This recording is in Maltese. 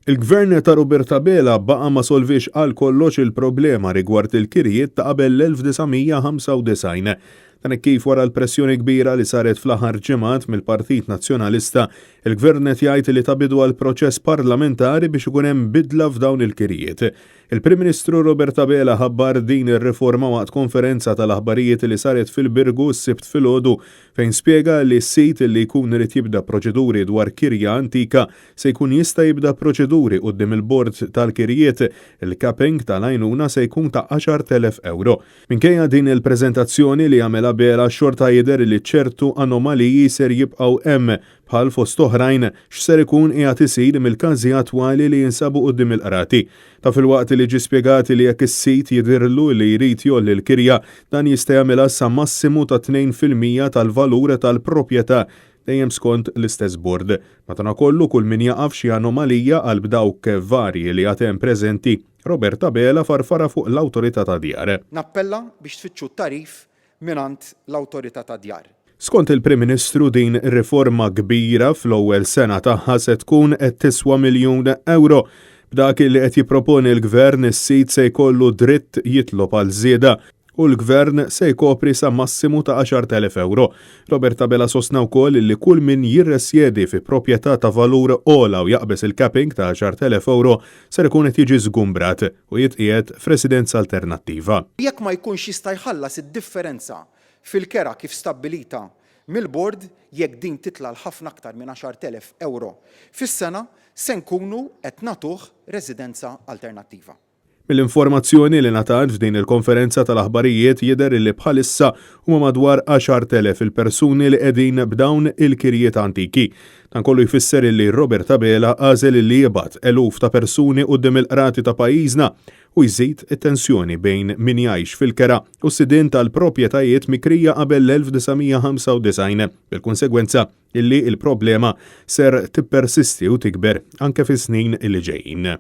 Il-Gvern ta' Robert Abela baqa' ma solviex għal kollox il-problema rigward il-kirjiet ta' qabel l-1995. Dan hekk kif wara l-pressjoni kbira li saret fl-aħħar ġimgħat mill-Partit Nazzjonalista, il-Gvern qed jgħid li ta bidu għal proċess parlamentari biex ikun hemm bidla f'dawn il-kirjiet. Il-Prim Ministru Robert Abela ħabbar din ir-riforma waqt konferenza tal-aħbarijiet li saret fil-Birgu s-Sibt filgħodu fejn spjega li s-sid li jkun irid jibda proċeduri dwar kirja antika se jkun jista' jibda proċeduri quddiem il-Bord tal-Kirjiet, il-capping tal-għajnuna se jkun ta' 10,000 ewro. Minkejja din il-preżentazzjoni li għamel Abela xorta jidher li ċertu anomaliji ser jibqgħu hemm bħal fost oħrajn x'ser ikun qiegħed isir mill-każi attwali li jinsabu quddiem il-qrati. Ta' filwaqt li ġie spjegat li jekk is-sid jidhirlu li jrid jgħolli l-kirja, dan jista' jagħmilha sa massimu ta' 2% tal-valur tal-proprjetà dejjem skont l-istess bord. Madankollu kull min jaqa' f'xi anomalija qalb dawk varji li għad hemm preżenti, Robert Abela farfarha fuq l-Awtorità tad-Djar. Nappella biex tfittxu t-tagħrif mingħand l-Awtorità tad-Djar. Skont il-Prim Ministru din ir-riforma kbira fl-ewwel sena tagħha se tkun qed tiswa miljun ewro. B'dak li qed jipproponi l-Gvern is-sid se jkollu dritt jitlob għal żieda u l-Gvern se jkopri sa massimu ta' 10,000 ewro. Robert Abela sostna wkoll li kull min jirresjedi fi proprjetà ta' valur ogħla u jaqbeż il-capping ta' 10,000 ewro ser ikun qed jiġi żgumbrat u jitqiegħed f'residenza alternattiva. Jekk ma jkunx jista' jħallas id-differenza fil-kera kif stabbilita mill-Bord, jekk din titla' 'l ħafna aktar minn 10,000 ewro fis-sena, se nkunu qed nagħtuh residenza alternattiva. Mill-informazzjoni li ngħatat f'din il-konferenza tal-aħbarijiet jidher li bħalissa huma madwar 10,000 il-persuni li qegħdin b'dawn il-kirjiet antiki. Dan kollu jfisser li Robert Abela għażel li jibgħat eluf ta' persuni quddiem il-qrati ta' pajjiżna u jżid it-tensjoni bejn min jgħix fil-kera u s-sidien tal-proprjetajiet mikrija qabel l-1995 bil-konsegwenza illi l-problema ser tippersisti u tikber anke fis-snin li ġejjin.